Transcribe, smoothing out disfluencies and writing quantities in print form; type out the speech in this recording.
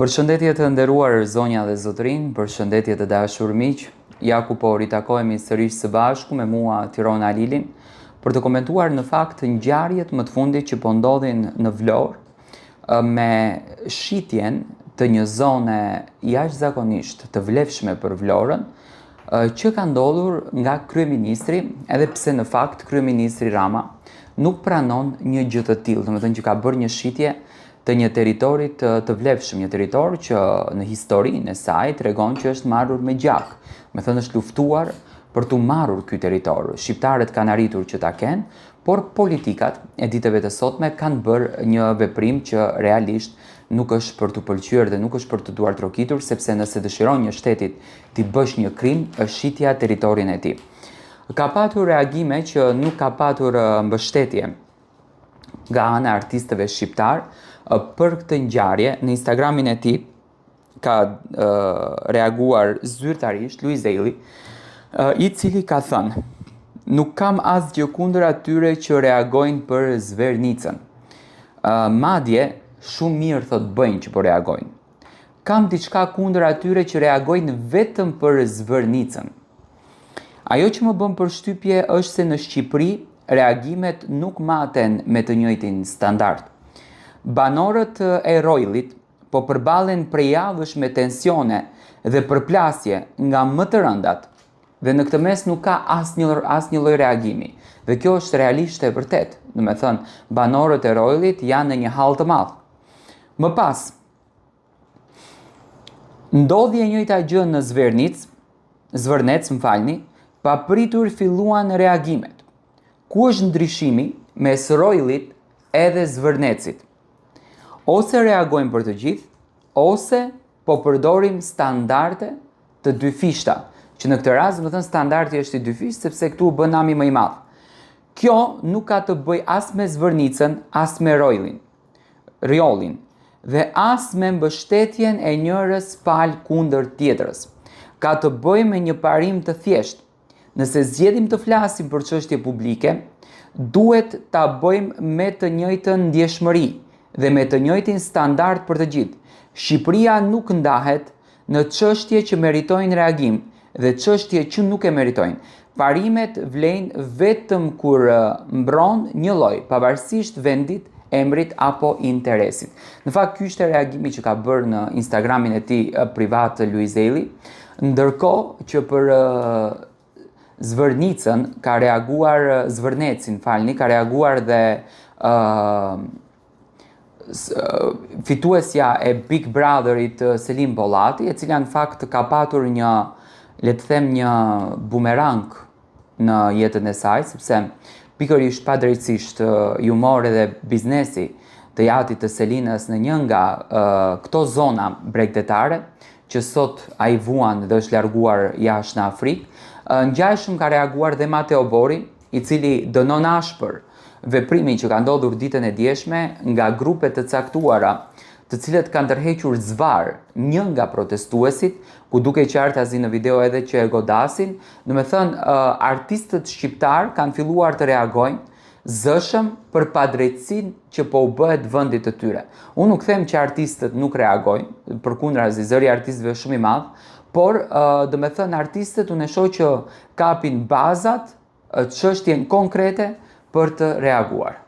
Përshëndetje të nderuar zonja dhe zotërinj, përshëndetje të dashur miq. Ja ku po ritakohemi sërish së bashku me mua Tiron Alilin për të komentuar në fakt ngjarjet më të fundit që po ndodhin në Vlorë me shitjen të një zone jashtëzakonisht të vlefshme për Vlorën, që ka ndodhur nga kryeministri, edhe pse në fakt kryeministri Rama nuk pranon një gjë të tillë, domethënë që ka bërë një shitje të një territori të, të vlefshëm, një territor që në historinë e saj tregon që është marrur me gjak. Domethënë është luftuar për t'u marrur ky territor. Shqiptarët kanë arritur që ta kenë, por politikat e ditëve të sotme kanë bërë një veprim që realisht nuk është për t'u pëlqyer dhe nuk është për t'u duartrokitur, sepse nëse dëshiron një shtetit t'i bësh një krim, është shitja territorin e tij. Ka patur reagime që nuk ka patur mbështetje nga ana e artistëve shqiptarë për këtë ngjarje në Instagramin e tij ka reaguar zyrtarisht Luiz Ejlli, i cili ka thënë nuk kam asgjë kundër atyre që reagojnë për Zvërnecin. Madje shumë mirë thotë bëjnë që po reagojnë. Kam diçka kundër atyre që reagojnë vetëm për Zvërnecin. Ajo që më bën përshtypje është se në Shqipëri reagimet nuk maten me të njëjtin standard. Banorët e Rrjollit po përballen prej javësh me tensione dhe përplasje nga më të rëndat dhe në këtë mes nuk ka asnjë asnjë lloj reagimi. Dhe kjo është realisht e vërtetë. Domethënë, banorët e Rrjollit janë në një hall të madh. Më pas, ndodhi e njëjta gjë në Zvernic, Zvërnec, më falni, papritur filluan reagimet. Ku është ndryshimi mes Rrjollit edhe Zvërnecit? Ose reagojmë për të gjithë, ose po përdorim standarde të dyfishta, që në këtë rast, domethënë standardi është i dyfishtë sepse këtu u bë nami më i madh. Kjo nuk ka të bëjë as me Zvërnicën, as me Rrjollin. Rrjollin dhe as me mbështetjen e njërës palë kundër tjetrës. Ka të bëjë me një parim të thjeshtë. Nëse zgjedhim të flasim për çështje publike, duhet ta bëjmë me të njëjtën ndjeshmëri dhe me të njëjtin standard për të gjithë. Shqipëria nuk ndahet në çështje që meritojnë reagim dhe çështje që nuk e meritojnë. Parimet vlejnë vetëm kur mbron një lloj, pavarësisht vendit, emrit apo interesit. Në fakt ky ishte reagimi që ka bërë në Instagramin e tij privat Luiz Ejlli, ndërkohë që për Zvërnicën ka reaguar Zvërnecin, falni, ka reaguar dhe uh, fituesja e Big Brotherit Selin Bollati, e cila në fakt ka patur një, le të them një bumerang në jetën e saj, sepse pikërisht padrejtësisht iu mor edhe biznesi të jatit të Selinës në një nga uh, këto zona bregdetare, që sot ai vuan dhe është larguar jashtë në Afrikë. Uh, ngjashëm ka reaguar dhe Mateo Bori, i cili dënon ashpër veprimin që ka ndodhur ditën e djeshme nga grupe të caktuara, të cilët kanë tërhequr zvarrë një nga protestuesit, ku dukej qartazi në video edhe që e godasin, domethënë artistët shqiptarë kanë filluar të reagojnë zëshëm për padrejtësinë që po u bëhet vendit të tyre. Unë nuk them që artistët nuk reagojnë, përkundrazi zëri i artistëve është shumë i madh, por domethënë artistët unë e shoh që kapin bazat, çështjen konkrete për të reaguar.